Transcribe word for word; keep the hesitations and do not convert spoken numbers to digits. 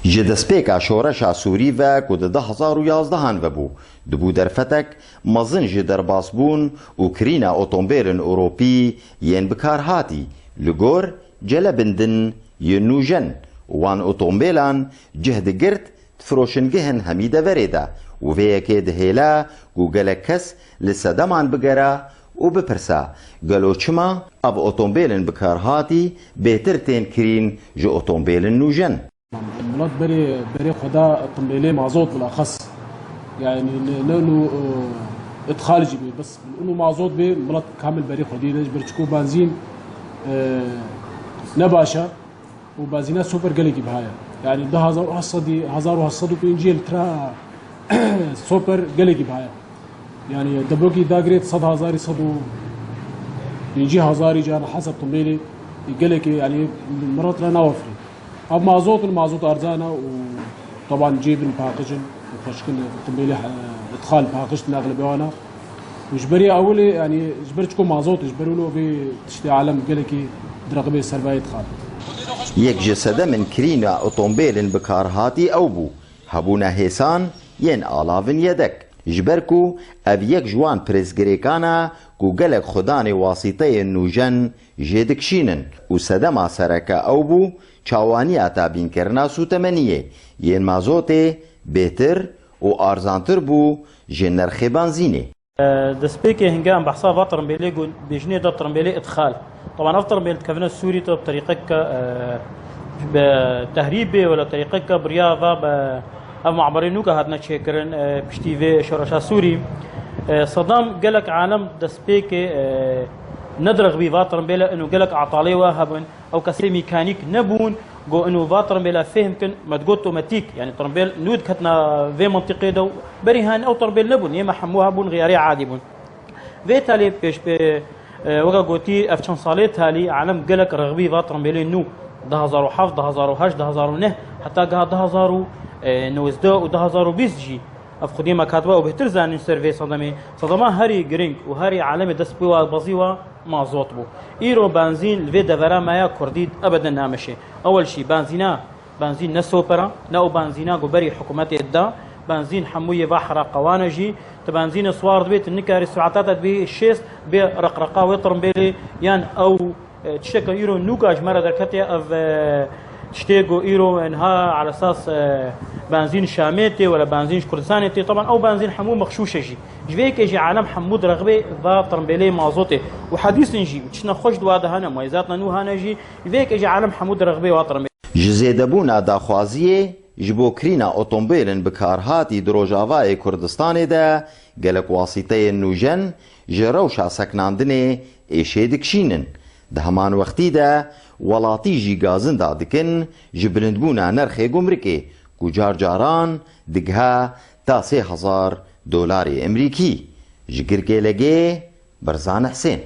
Ji destpêka şoreşa Sûrî ve ku di du hezar û yazdehan ve bû, dibû derfetek mezin ji derbasbûn û kirîna otombêlên Ewropî yên bikarhatî li gor celebindin yên nûjen û wan otombêlan cih digirt di firoşingehên hemî deverê de û vê yekê dihêle ku gelek kes li sedeman bigere û bipirse, gelo çima ev otombêlên bikarhatî bêtir tên kirîn ji otombêlên nûjen? Milet berê, berê xwe da timbêlê mazot bilaxas. Yani ne, ne û, e, îdxal jî bê. Bes û mazot bê, milet kamil berê xwe dîne. Ji ber çiko benzîn, e, ne baş e. Û benzîna super gelekî biha ye. Yani du hezar û heşt sedî, hezar û heşt sed û pêncî lître super gelekî biha ye. Yani deblokî dagirêt sed hezarî, sed û pêncî hezarî can hesab timbêlê gelekî, yani milet re nawefirî. Ev mazot in, mazot erzan e û taban cêbin paqij in û xweşkin timbêlê, e, îdxal paqij neqli bewana. Û ji berî ewilê, yani ji ber çiko mazot, ji ber wilo vê tiştê alem gelekî direxibê sermayê dixan. Yek ji sedemên kirîna otombêlên bikarhatî ew bû, hebûna hêsan yên alavin yedek. Ji ber ku ev yek ji wan pirsgirêkan e ku gelek xwedanê wasîteyên nûjen jê dikişînin û sedema sereke ew bû çawaniya tabînkirina sûtemeniyê yên mazotê bêtir û arzantir bû ji nirxê benzînê. Destpêkê hinge em behsa va tirimbêlê got, bêjinê de tirimbêlê îdxal. Teban ev tirimbêl dikevine Sûrî, tu bi terîqeke, e, bi tehrîbê wela terîqeke biriya va be ev maberê nûka hatine çêkirin, e, piştî vê şoreşa Sûrî. E, Sedam gelek alem destpêkê, e, nedirexibî va tirimbêle û gelek atalê wa hebin. Ew kesê mîkanîk nebûn, got, ino va tirimbêla fêhm kin, me digot otomatîk, yani tirimbêl nû diketina vê mentiqê de û berî han ew tirimbêl nebûn, yê me hemû hebûn, xiyarê adî bûn. Vê talê pêş pê, e, weke gotî, ev çend salê talî alem gelek rexbî va tirimbêlê nû, du hezar û heft, du hezar û heşt, du hezar û neh, heta giha du hezar û newzdeh û du hezar û bîst jî ev xwedî me katiba û bêhtir zanîn ser vê sedemê. Sedema herî giring û herî alemê dest pê wa bezî wa mazot bû. Îro benzîn li vê devera me ya kurdî ebeden nameşe. Ewel şî benzîna, benzîn ne sopera, ne ew benzîna ku berî hikûmetê da. Benzîn hemû yê va heraqewan e jî. Tu benzînê siwar dibê, tu nikarî surata te dibê şêst bê reqreqa wê tirimbêlê yan ew, e, tişteke îro nûka ji me re derketiye ev, e, tiştê ku îro niha ala esas, e, benzîn Şamê tê wala benzîn ji Kurdistanê tê. Teban ew benzîn hemû mexşûş e jî. Ji vê yekê jî alem hemû direxibê va tirimbêlê mazotê û hedîsin jî û tiştine xweş di wa de hene, muwayizatna nû hane jî, ji vê yekê jî alem hemû direxibê wa tirimbêlê. Ji zêdebûna daxwaziyê ji bo kirîna otombêlên bikarhatî di Rojavayê Kurdistanê de gelek wasîteyên nûjen ji rewşa seknandinê êşê dikişînin. Di heman wextî de welatî jî gazinda dikin ji bilindbûna nirxê gumrikê ku car caran digiha ta sê hezar dolarê Emerîkî. Ji Girkêlegê, Berzan Hisên.